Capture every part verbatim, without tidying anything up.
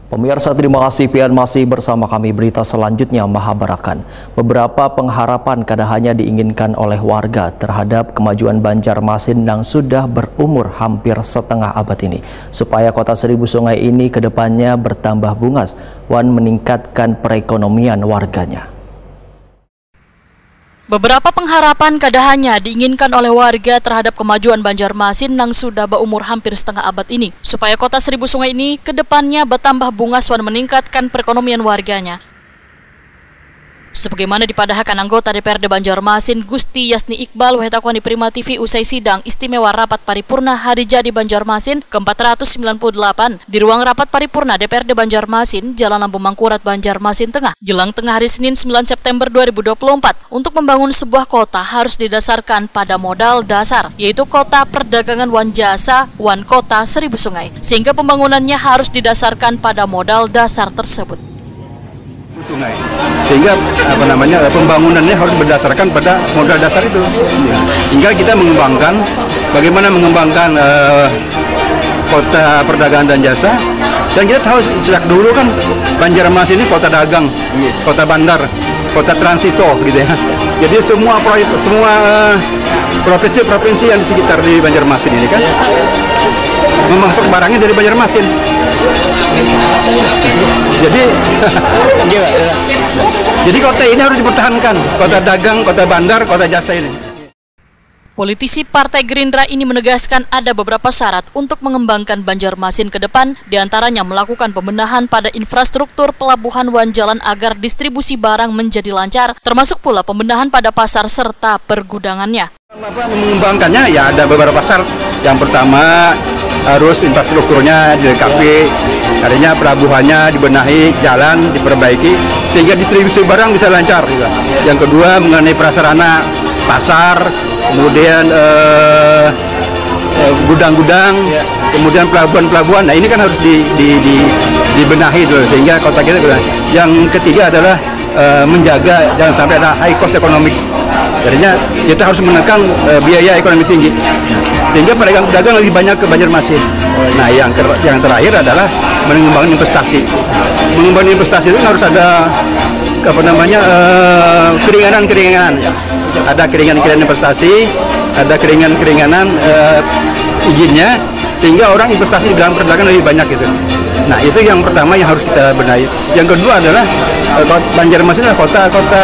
Pemirsa, terima kasih pian masih bersama kami. Berita selanjutnya mahabarakan. Beberapa pengharapan kada hanya diinginkan oleh warga terhadap kemajuan Banjarmasin nang sudah berumur hampir setengah abad ini, supaya kota Seribu Sungai ini ke depannya bertambah bungas wan meningkatkan perekonomian warganya. Beberapa pengharapan kada hanya diinginkan oleh warga terhadap kemajuan Banjarmasin nang sudah baumur hampir setengah abad ini, supaya kota Seribu Sungai ini ke depannya bertambah bungas wan meningkatkan perekonomian warganya. Sebagaimana dipadahakan anggota D P R D Banjarmasin, Gusti Yasni Iqbal, wahai takuan di Prima T V usai sidang istimewa rapat paripurna hari jadi Banjarmasin ke empat ratus sembilan puluh delapan di ruang rapat paripurna D P R D Banjarmasin, Jalan Lampu Mangkurat, Banjarmasin Tengah, Jelang tengah hari Senin, sembilan September dua ribu dua puluh empat, untuk membangun sebuah kota harus didasarkan pada modal dasar, yaitu kota perdagangan wan jasa wan kota Seribu Sungai, sehingga pembangunannya harus didasarkan pada modal dasar tersebut. Sungai, sehingga apa namanya, pembangunannya harus berdasarkan pada modal dasar itu. Tinggal kita mengembangkan, bagaimana mengembangkan eh, kota perdagangan dan jasa. Dan kita tahu sejak dulu kan Banjarmasin ini kota dagang, kota bandar, kota transito gitu ya. Jadi semua proyek, semua eh, provinsi-provinsi yang di sekitar di Banjarmasin ini kan memasok barangnya dari Banjarmasin. Jadi jadi kota ini harus dipertahankan, kota dagang, kota bandar, kota jasa ini. Politisi Partai Gerindra ini menegaskan ada beberapa syarat untuk mengembangkan Banjarmasin ke depan, diantaranya melakukan pembenahan pada infrastruktur pelabuhan wan jalan agar distribusi barang menjadi lancar, termasuk pula pembenahan pada pasar serta pergudangannya. Apa mengembangkannya? Ya, ada beberapa syarat. Yang pertama, harus infrastrukturnya dilengkapi, artinya pelabuhannya dibenahi, jalan diperbaiki, sehingga distribusi barang bisa lancar juga. Yang kedua, mengenai prasarana pasar, kemudian eh, eh, gudang-gudang, kemudian pelabuhan-pelabuhan. Nah, ini kan harus di, di, di, dibenahi dulu sehingga kota kita bisa. Yang ketiga adalah eh, menjaga jangan sampai ada high cost economic. Jadinya kita harus menekan eh, biaya ekonomi tinggi, sehingga pedagang-pedagang lebih banyak ke Banjarmasin. Nah, yang ter- yang terakhir adalah mengembangkan investasi. Mengembangkan investasi itu harus ada apa namanya eh, keringanan-keringanan. Ada keringanan-keringanan investasi, ada keringanan-keringanan eh, izinnya, sehingga orang investasi di dalam perdagangan lebih banyak gitu. Nah, itu yang pertama yang harus kita benahi. Yang kedua adalah eh, kot- Banjarmasin adalah kota kota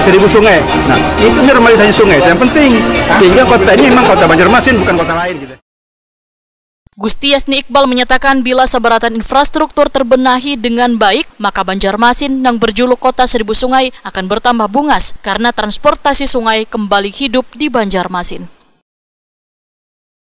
seribu sungai. Nah, itu normalisasi sungai itu yang penting, sehingga kota ini memang kota Banjarmasin, bukan kota lain gitu. Gusti Yasni Iqbal menyatakan bila sabaratan infrastruktur terbenahi dengan baik, maka Banjarmasin nang berjuluk kota seribu sungai akan bertambah bungas karena transportasi sungai kembali hidup di Banjarmasin.